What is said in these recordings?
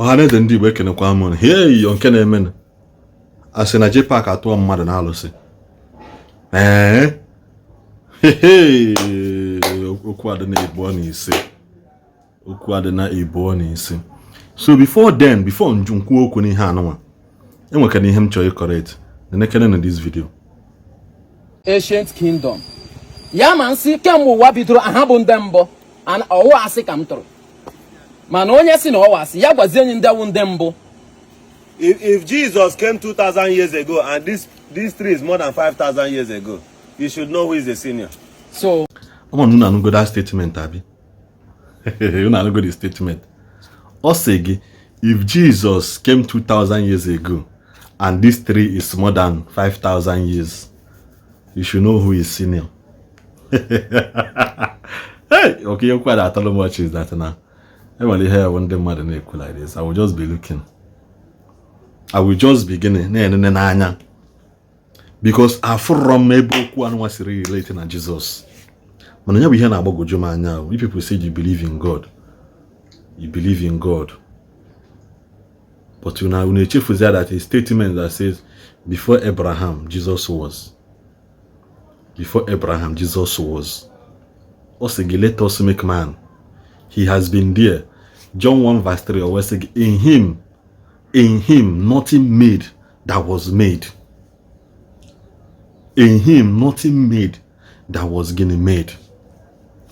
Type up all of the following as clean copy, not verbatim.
Ọhaneze ndị Igbo, ekenekwa m. Hei, nke na-emenụ, a sị na JPAC atụọ mmadụ na alụsị. Ee, okwu adị na ịbụọ na ise, okwu adị na ịbụọ na ise. So before then, before nju nkwu okwu n'ihe anụnwa, enwekana ihe m chọrọ ịcorrect nenekene na this video. Ancient kingdom ya ma nsị kemgbe ụwa bidoro, aha bụ ndị mbụ. Ọwụ asị ka m tụrụ, mana onye si na ọwa asị ya gwazie enyi ndị wụ ndị mbụ. If Jesus came 2,000 years ago and this tree is more than 5,000 years ago, you should know who is the senior. So Ọma na unu anụgo that statement, abi unu anụgo the statement? Ọ sị gị, if Jesus came 2000 years ago and this tree is more than 5000 years, you should know who is senior. Hey, okay, okwu a na-atọrọ much is that na enwere ihe ya bụ ndị mmadụ na-ekwu like this. I will just be looking, I will just be gịnị na-enene n'anya, because afụrọ m ebe okwu anụnwa siri relate na Jesus. Mana ya bụ ihe na-agbagwoju m anya o. You people say you believe in God, you believe in God, but unu echefuzia that a statement that says before Abraham Jesus was, before Abraham Jesus was. Ọ sị gị, "Let us make man." He has been there. John 1 verse 3, o wee sị gị, in him nothing made that was made. In him nothing made that was gịnị made.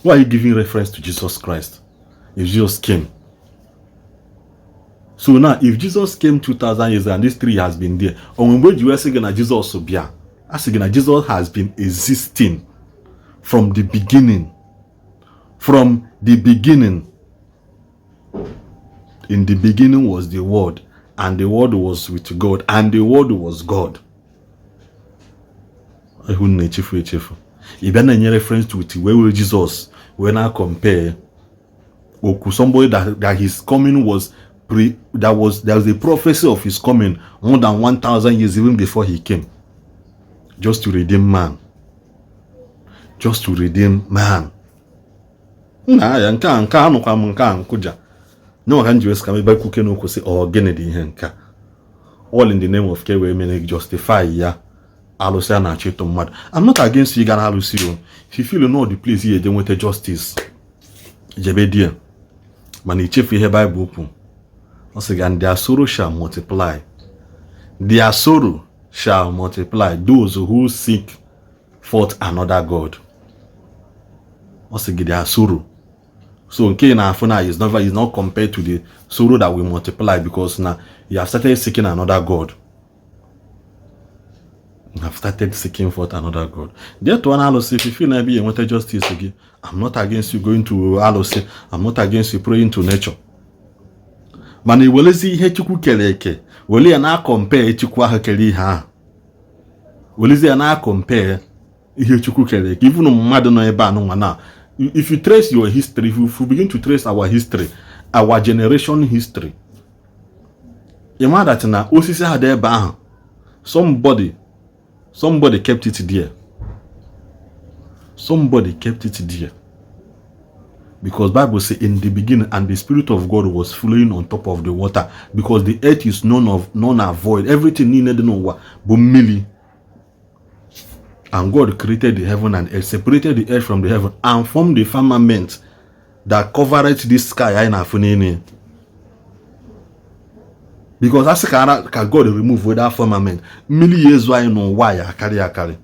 Why are you giving reference to Jesus Christ if Jesus came? So now, if Jesus came 2000 years and this tree has been there, onwe mgbe eji wee sị gị na Jesus bịa, a sị gị na Jesus has been existing from the beginning, from the beginning. In the beginning was the Word, and the Word was with God, and the Word was God. Ihu na-echefu echefu, ị bịa na-enye reference to it, wee were Jesus wee na compare okwu somebody that his coming was pre that was there was a prophecy of his coming more than 1000 years even before he came, just to redeem man, just to redeem man. Nna ya, nke a anụkwa m nke a nkụja nyenwa ka m ji wee sị ka m ebe kwuke n'okwu sị, ọ gịnị dị ihe nke a? All in the name of ke wee mere justify ya alụsị a na-achọ ịtụ mmadụ. I'm not against you gara alụsị o. If you feel no the place ya eje nweta justice, jebe die, mana ichefu ihe Bible kwu. Ọ sị ga, "And their sorrow shall multiply, their sorrow shall multiply, those who seek forth another god." Ọ sị gị their sorrow. So nke ị na-afụ na is not compared to the sorrow that will multiply, because na you have started seeking another god. You have started seeking forth another god. There tụọ na alụsị. If you feel na ebe ya enweta justice gị, I'm not against you going to alụsị, I'm not against you praying to nature, mana i welezi ihe Chukwu kere eke wele ya na compare Chukwu ahụ kere ihe ahụ, welezi ya na compare ihe Chukwu kere eke. Even mmadụ nọ ebe a nụnwa na, if you trace your history, if you begin to trace our history, our generation history, ị ma that na osisi ahụ dị ebe ahụ, somebody kept it there. Somebody kept it there, because Bible say, "In the beginning, and the Spirit of God was flowing on top of the water," because the earth is none of none and void. Everything niile dị n'ụwa bụ mmiri. And God created the heaven and earth, separated the earth from the heaven, and formed the firmament that covered this sky anyị na-afụ n'elu. Because asị ka ara ka God remove that firmament, mmiri ya ezu anyị n'ụwa ya akarị akarị.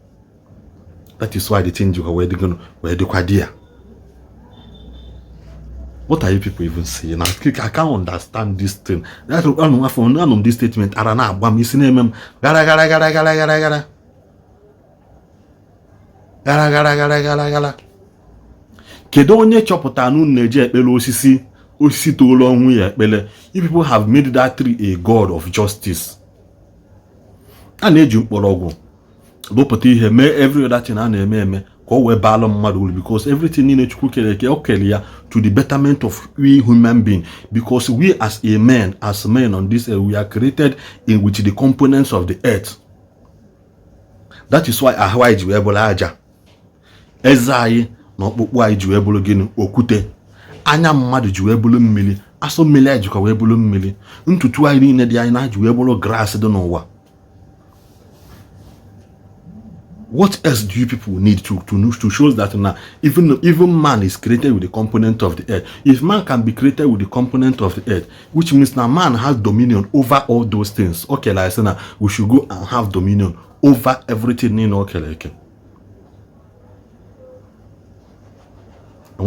That is why the thing jikwa wee dịgonu wee dịkwa di ya. What are you people even saying? I can't understand this thing. Anụ afọ anụ m this statement, ara na-agba m isi, na-eme m gara gara gara gara gara gara gara gara gara gara gara. Kedu onye chọpụtara na unu na-eji ekpere osisi, osisi toolu ọnwụ ya ekpere? You people have made that tree a god of justice. A na-eji mkpọrọgwụ rụpụta ihe, mee every other thing a na-eme eme ka o wee baalụ mmadụ uru, because everything niile Chukwu kere eke, o kere ya to the betterment of we human being, because we as a man, as men on this earth, we are created in with the components of the earth. That is why ahụ anyị ji wee bụrụ aja, eze anyị na ọkpụkpụ anyị ji wee bụrụ gịnị? Okwute. Anya mmadụ ji wee bụrụ mmiri. Asọ mmiri anyị jikwa wee bụrụ mmiri. Ntutu anyị niile dị anyị na-ji wee bụrụ grass dị n'ụwa. What else do you people need to show that now even man is created with the component of the earth? If man can be created with the component of the earth, which means now man has dominion over all those things. Okay, like I said, now we should go and have dominion over everything in okay, like. And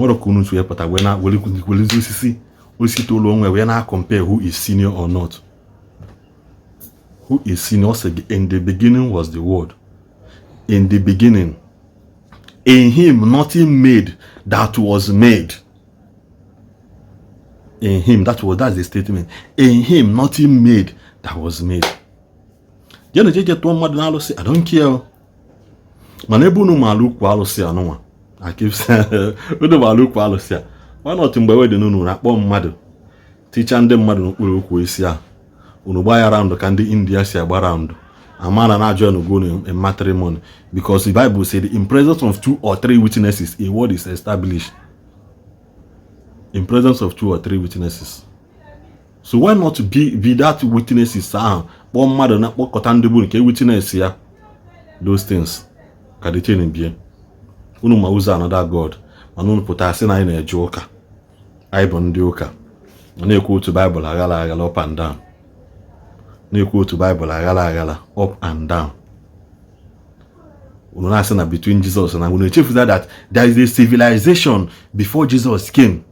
what could you put when I will see we now compare who is senior or not. Who is senior? In the beginning was the Word. In the beginning, in him nothing made that was made. In him, that's the statement. In him nothing made that was made. I don't care. Mana ebe unu maara ukwu alụsị anụnwa, I keep saying unu maara ukwu alụsị a. Why not mgbe we dị n'unu na-akpọ mmadụ ticha ndị mmadụ n'okpuru ukwu isi a, unu gbaa ya round ka ndị India si agba round. Amara na join go in matrimony, because the Bible said in presence of 2 or 3 witnesses a word is established. In presence of 2 or 3 witnesses. So why not be that witnesses ahụ, kpọọ mmadụ na kpọkọta ndị bụ nke witness ya those things ka the thing bie. Unu ma ụzọ another God, mana unu pụta sị na anyị na-eje ụka, anyị bụ ndị ụka, na-ekwu otu Bible aghala aghala up and down, na-ekwu otu Bible aghala aghala up and down. Unu na-asị na between Jesus na unu echefuza that there is a civilization before Jesus came.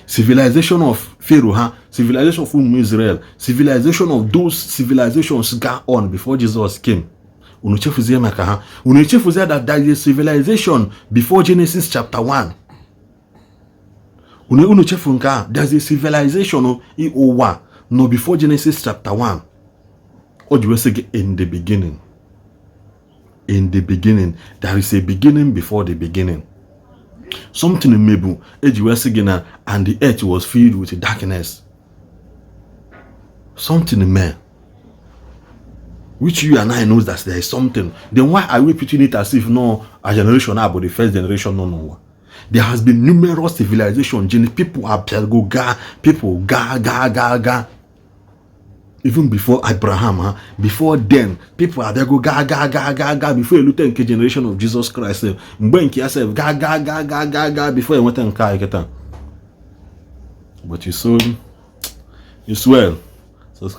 Civilization of Pharaoh ha, civilization of ụmụ Israel, civilization of those civilizations go on before Jesus came. Unu echefuzie maka ha. Unu echefuzie that there is a civilization before Genesis chapter 1. Unu echefu nke a. There is a civilization ụwa no before Genesis chapter 1. O ji wee sị gị in the beginning. In the beginning. There is a beginning before the beginning. Something mebu eji wee sị gị na and the earth was filled with darkness. Something me, which you and I knows that there is something. Then why are we putting it as if no a generation about the first generation no no? There has been numerous civilizations. People are go ga, people ga ga ga ga. Even before Abraham, huh? Before then, people are there go ga ga ga ga ga. Before you look at the generation of Jesus Christ, ga ga ga ga ga ga. Before you went and kai. But you so it's well. So it's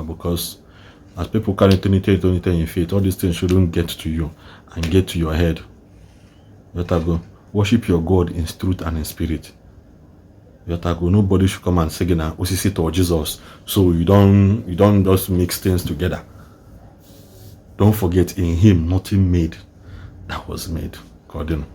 because as people carry eternity in faith, all these things shouldn't get to you and get to your head. Better go worship your God in truth and in spirit. Better go. Nobody should come and say na osisi to Jesus. So you don't just mix things together. Don't forget, in him nothing made that was made. God, you know.